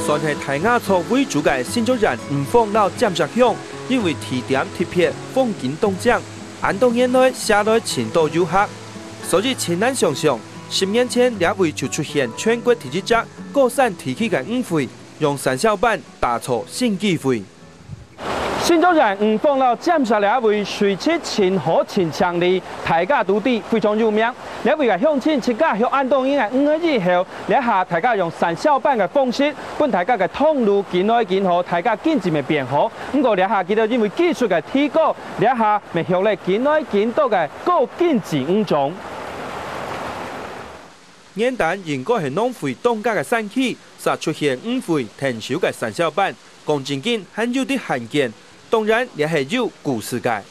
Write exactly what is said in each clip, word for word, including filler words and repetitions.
算係大雅族為主个新竹縣五峰摎尖石鄉，因為地點特別，風景當靚，恁多年來寫來盡多遊客，所以盡難想像，十年前這位就出現全國第一隻高山地區个魚會，讓山小板打造新機會。 新竹縣五峰摎尖石這位水質盡好、盡淨俐，大家都知非常有名。這位个鄉親自家畜恁多年个魚仔以後，這下大家用山小板个方式，分大家个通路緊來緊好，大家經濟乜變好。毋過這下佢兜因為技術个提高，這下乜畜了緊來緊多个高經濟魚種。原旦應該係農會當家个產區，嗄出現魚會𢯭手个山小板， 講正經還有兜罕見，當然這係有故事个。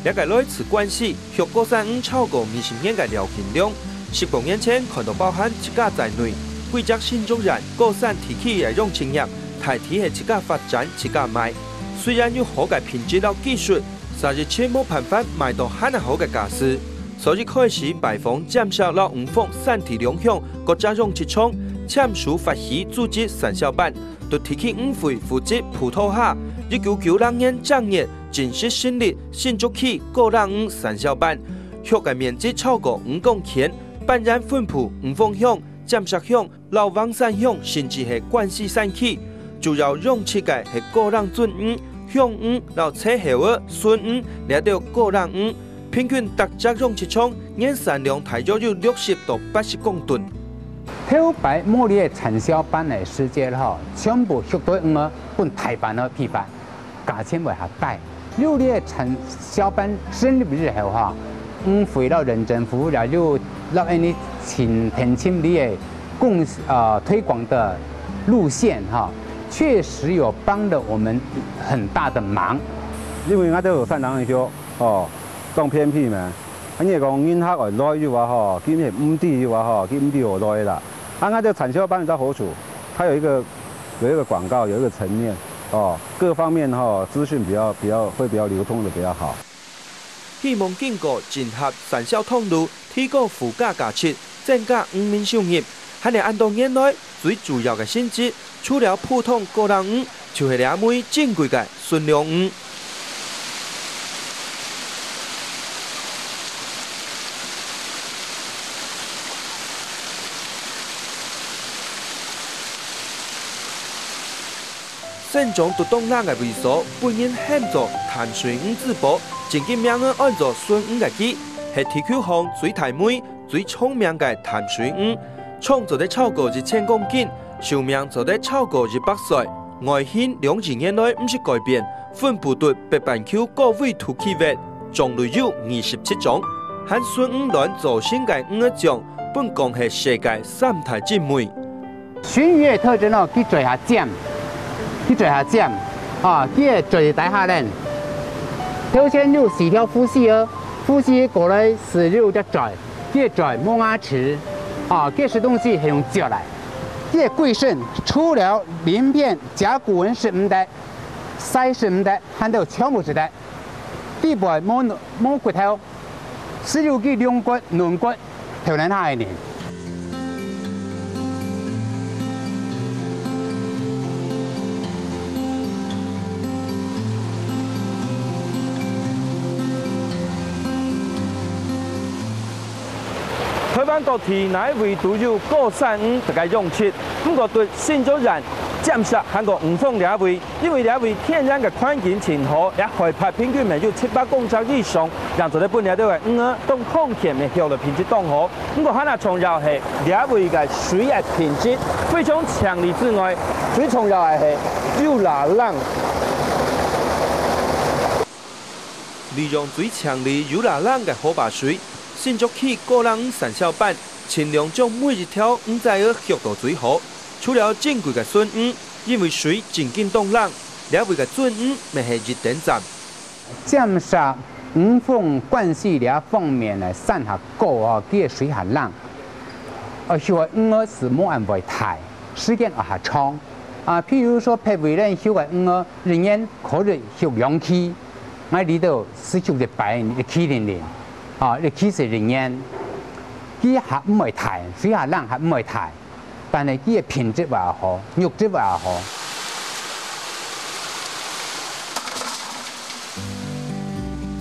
這個來自關西畜高山魚超過二十年个廖金良，十多年前看到包含自家在內，幾隻新竹縣高山地區个養殖業，大體係自家發展、自家賣。雖然有好个品質摎技術， 嗄一直無辦法賣到還較好个價數，所以開始拜訪尖石摎五峰山地兩鄉各隻養殖場，簽署發起組織山小板，對地區魚會負責輔導下，一九九六年正月正式成立新竹區高冷魚山小板，畜个面積超過五公頃， 板然分布五峰鄉、尖石鄉摎橫山鄉，甚至係關西山區。主要養殖个係高冷鱒魚、香魚摎青鰍仔、筍魚這兜高冷魚，平均逐隻養殖場年產量大約有六十到八十公噸。頭擺無這个產銷班个時節吼，全部畜到魚仔分大班仔批發。 價錢會較低。有這產銷班成立以後吼，魚會摎人政府也有摎𠊎俚尋，尋這个公，呃，推廣的路線吼，確實有幫了我們很大的忙。因為𠊎兜山頂个鄉，哦，當偏僻嘛，啊，你講人客愛來个話吼，佢毋知个話吼，佢毋知好來啦。啊，𠊎兜產銷班有個好處，它有一個 有一個廣告，有一個層面，哦，各方面吼，資訊比較，比較，會比較流通的比較好。希望經過整合產銷通路，提高附加價值，增加漁民收入，還係恁多年來最主要个成績，除了普通高冷魚，就係這尾珍貴个 筍龍魚。生長在當冷个位所，分人喊做淡水魚之寶，正經名仔安做筍魚个佢，係地球項最大尾、最長命个淡水魚，重做得超過一千公斤，壽命做得超過一百歲。 外形兩億年來毋識改變，分布在北半球各緯度區域，種類有二十七種，含筍魚卵組成个魚仔種，分講係世界三大珍味。筍魚个特徵哦，佢嘴較尖，佢嘴較尖，啊，佢个嘴底下呢，頭先有四條鰗絲哦，鰗絲過來係有隻嘴，佢个嘴無牙齒，啊，佢食東西係用嚼來。 佢个鰗身除了鱗片、甲骨文係毋得，鰓係毋得，還有全部係得。底背無，無骨頭，只有佢龍骨、軟骨，頭等下个人。 臺灣各地哪位都有高山魚得个養殖，毋過在新竹縣尖石還過五峰這位，因為這位天然个環境盡好，這海拔平均乜有七百公尺以上，正做得分這兜个魚仔當康健，乜畜落品質當好。毋過還較重要係這位个水个品質非常淨俐之外，最重要个係有罅冷。 利用最淨俐有罅冷个河壩水，新竹區高冷產銷班，盡量將每一條魚仔仔畜到最好。除了珍貴个筍魚，因為水正經當冷，這位个鱒魚乜係一等讚。尖石、五峰、關西這方面呢，山較高哦，佢个水較冷，而且魚仔係無恁會大，時間也較長。啊，譬如說，別位人畜个魚仔，一年可以畜兩期， 𠊎這兜係畜一擺，一期零零，啊，一期係一年。佢還毋會大，水下冷還毋會大，但係佢个品質也好，肉質也好。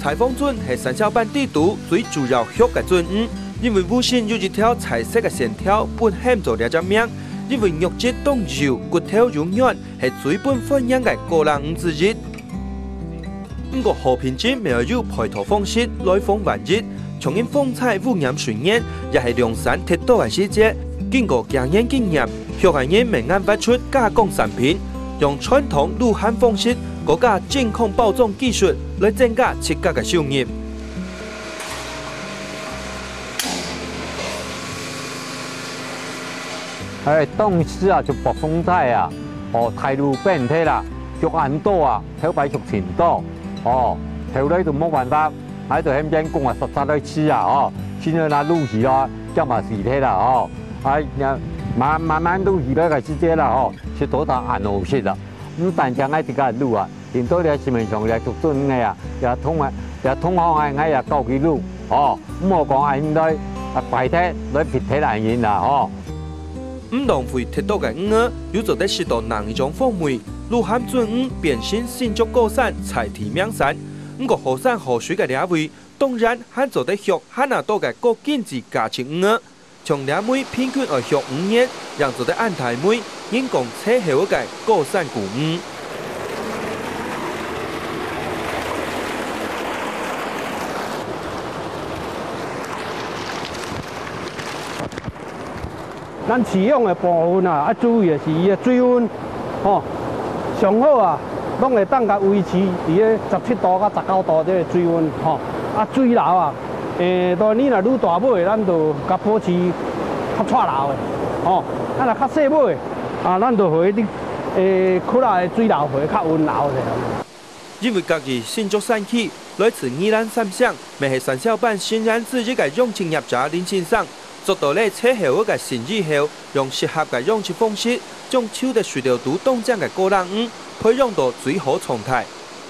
柴黃圳係三小半地肚最主要畜个圳園，因為附近有一條彩色个線條，分喊做這隻名，因為肉質當幼，骨頭又軟，係最分歡迎个牯嶺魚之一。 毋過好品質乜愛有配套方式來防萬一，像因風搓污染水源，也係涼山忒多个時節，經過幾年經驗，畜个人乜研發出加工產品，用傳統滷蚶方式，過加真空包裝技術來增加自家个收入。哎，當時啊，就暴風大啊，哦，大陸變忒啦，畜恁多啊， 頭擺畜盡多，哦，後來就無辦法，𠊎就喊員工啊，煞煞來試啊，哦，試了拿滷起來，這嘛死忒啦，哦，啊，慢慢慢滷起來个時節啦，哦，食到它恁好食啦。毋單淨𠊎自家滷啊，連到這市面上這畜圳个啊，這同啊，這同行个，𠊎也教佢滷，哦，毋好講恁來，啊，擺忒來撇忒恁樣啦，哦。 毋浪費忒多个魚仔，又做得食到另一種風味，鹿晗圳魚變成新竹高山在地名產。毋過好山好水个這位，當然還做得畜還較多个高經濟價值魚仔。像這尾平均愛畜五年，正做得恁大尾，人工最好个高山鈷魚。 咱飼養个部分啊，愛注意个是伊个水溫，吼，上好啊，攏會當甲維持佇咧十七度到十九度這个水溫，吼。啊，水流啊，欸，當然你若愈大尾，咱就甲保持較掣流的，吼。啊，若較細尾，啊，咱就予伊，欸，窟仔的水流予伊較溫流一下。 因為家己新竹山區，來自宜蘭三城，乜係三小半新山之一个養殖業者林先生，做到了最好个生意後，用適合个養殖方式，將飼在水流肚當靚个高冷魚，培養到最好狀態。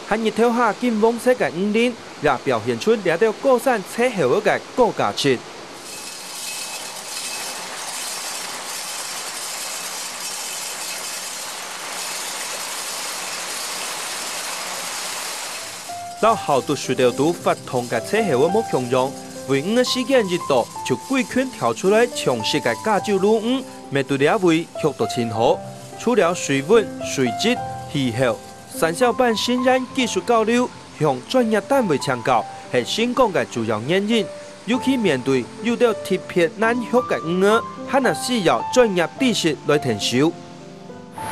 還日頭下金黃色个魚鱗，也表現出這兜高山最好个高價值。 摎好在水流肚發燙个最好个無共樣，餵魚个時間一到，就歸群跳出來搶食个加州鱸魚，乜在這位畜到盡好。除了水溫、水質、氣候，三小半新山技術交流， 向專業單位請教係成功个主要原因，尤其面對有兜特別難畜个魚仔，還較需要專業知識來𢯭手。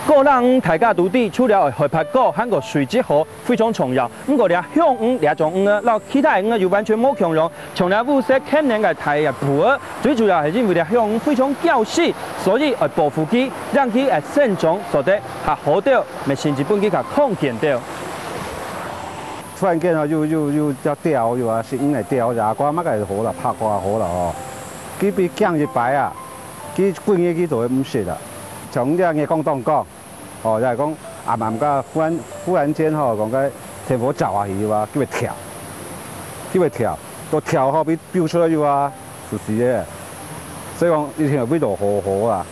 高冷魚大家都知，除了愛海拔高，還過水質好，非常重要。毋過這香魚這種魚仔，摎其他个魚仔又完全無共樣。 像這烏色খেলনেন个大个鮑仔，最主要係因為這香魚非常嬌細，所以愛保護佢，讓佢个生長做得較好兜，乜甚至分佢較康健兜。突然間吼，有有有隻鳥，有啊，食魚个鳥，阿瓜麼个好啦，白瓜好啦吼，佢分驚一擺啊，佢幾日佢就會毋食啦。像這月光當光， 哦，就係講暗暗个忽然忽然間吼，講个天火照下去啊，佢會跳，佢會跳，都跳吼，比飆出來有啊，就死个。所以講一定要為到好好啊。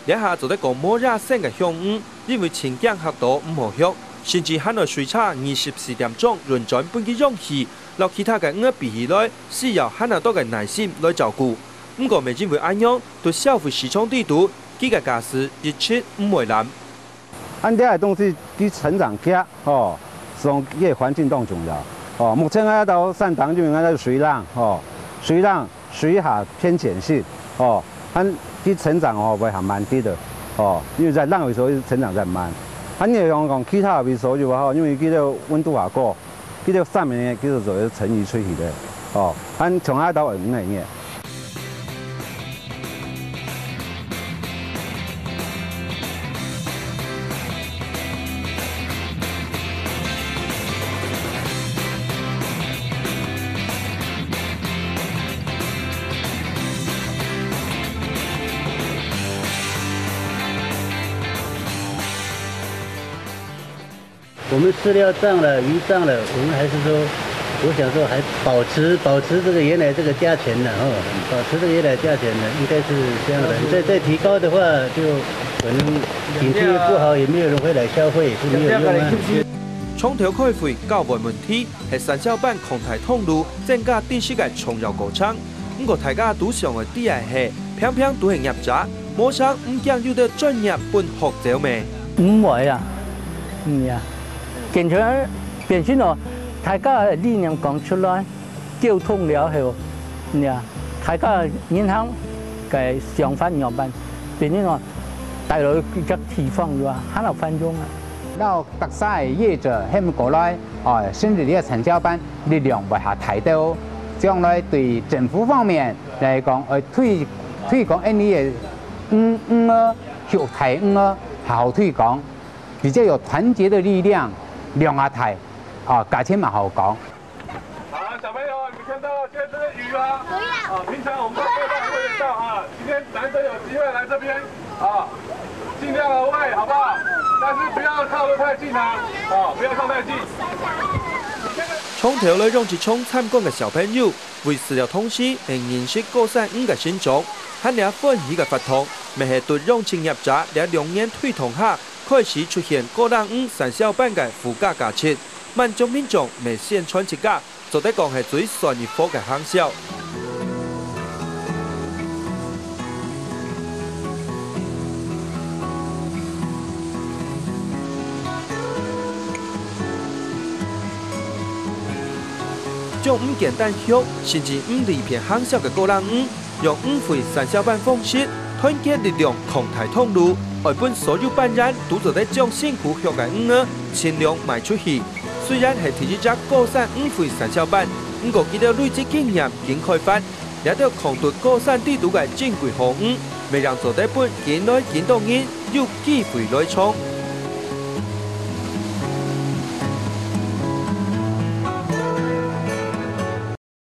這下做得講無野生个香魚，因為盡驚嚇到毋好畜，甚至還愛水車二十四點鐘輪轉分佢氧氣，摎其他个魚比起來，需要還較多个耐心來照顧。毋過乜因為恁樣，在消費市場裡肚， 佢个價數一直毋會爛。恁樣个東西，佢成長遽，吼，所以佢个環境當重要。哦，目前𠊎兜山頂，因為𠊎兜水冷，吼，水冷，水下偏鹼性，吼，佢成長吼會較慢啲个，吼，因為在冷个時候成長較慢。啊，你像講其他个位所有啊，吼，因為佢个溫度較高， 佢个上面呢，佢就做成魚出去个，哦，還從該到魚个。我們飼料漲了，魚漲了，我們還是說我想说还保持，保持这个原来这个价钱呢，哦，保持这个原来价钱呢，应该是这样的。再，再提高的话，就可能景气不好，也没有人会来消费，是没有用啊。 長透開會交換問題，係產銷班擴大通路、增加知識个重要過程。毋過大家都想愛知个係，平平都係業者，無成毋驚有兜專業分學走咩？毋會啊，嗯呀，健全變成咯，大家理念講出來，溝通了後，嗯呀，大家銀行个想法仰般，變成咯，帶來一隻地方有啊，還有繁榮啊。 摎逐儕个業者喊過來，哦，甚至這个產銷班力量會較大兜，將來對政府方面來講，愛推，推廣𫣆俚个魚，魚仔，畜大魚仔，好好推廣，比較有團結的力量，量也大，啊，價錢嘛好講。 好，小朋友，你们看到现在这个鱼吗？不要。啊，平常我们都没有办法喂得到啊，今天难得有机会来这边啊，尽量的喂，好不好？但是不要靠得太近啊，啊，不要靠太近。長透來養殖場參觀个小朋友，為食料同時，也認識高山魚个生長，還這歡喜个活動，乜係對養殖業者這兩年推動下，開始出現高冷魚產銷班个附加價值，滿獎品獎乜先賺自家， 做得講係最算一科个行銷。將毋簡單畜，甚至毋利便行銷个高冷魚，用魚肥產銷班方式，團結力量擴大通路，愛分所有班員都做得將辛苦畜个魚仔，盡量賣出去。 雖然係第一隻高山魚肥產銷班，毋過佢兜累積經驗經開發，這兜囥在高山底肚个珍貴好魚，乜正做得分緊來緊多人有機會來創。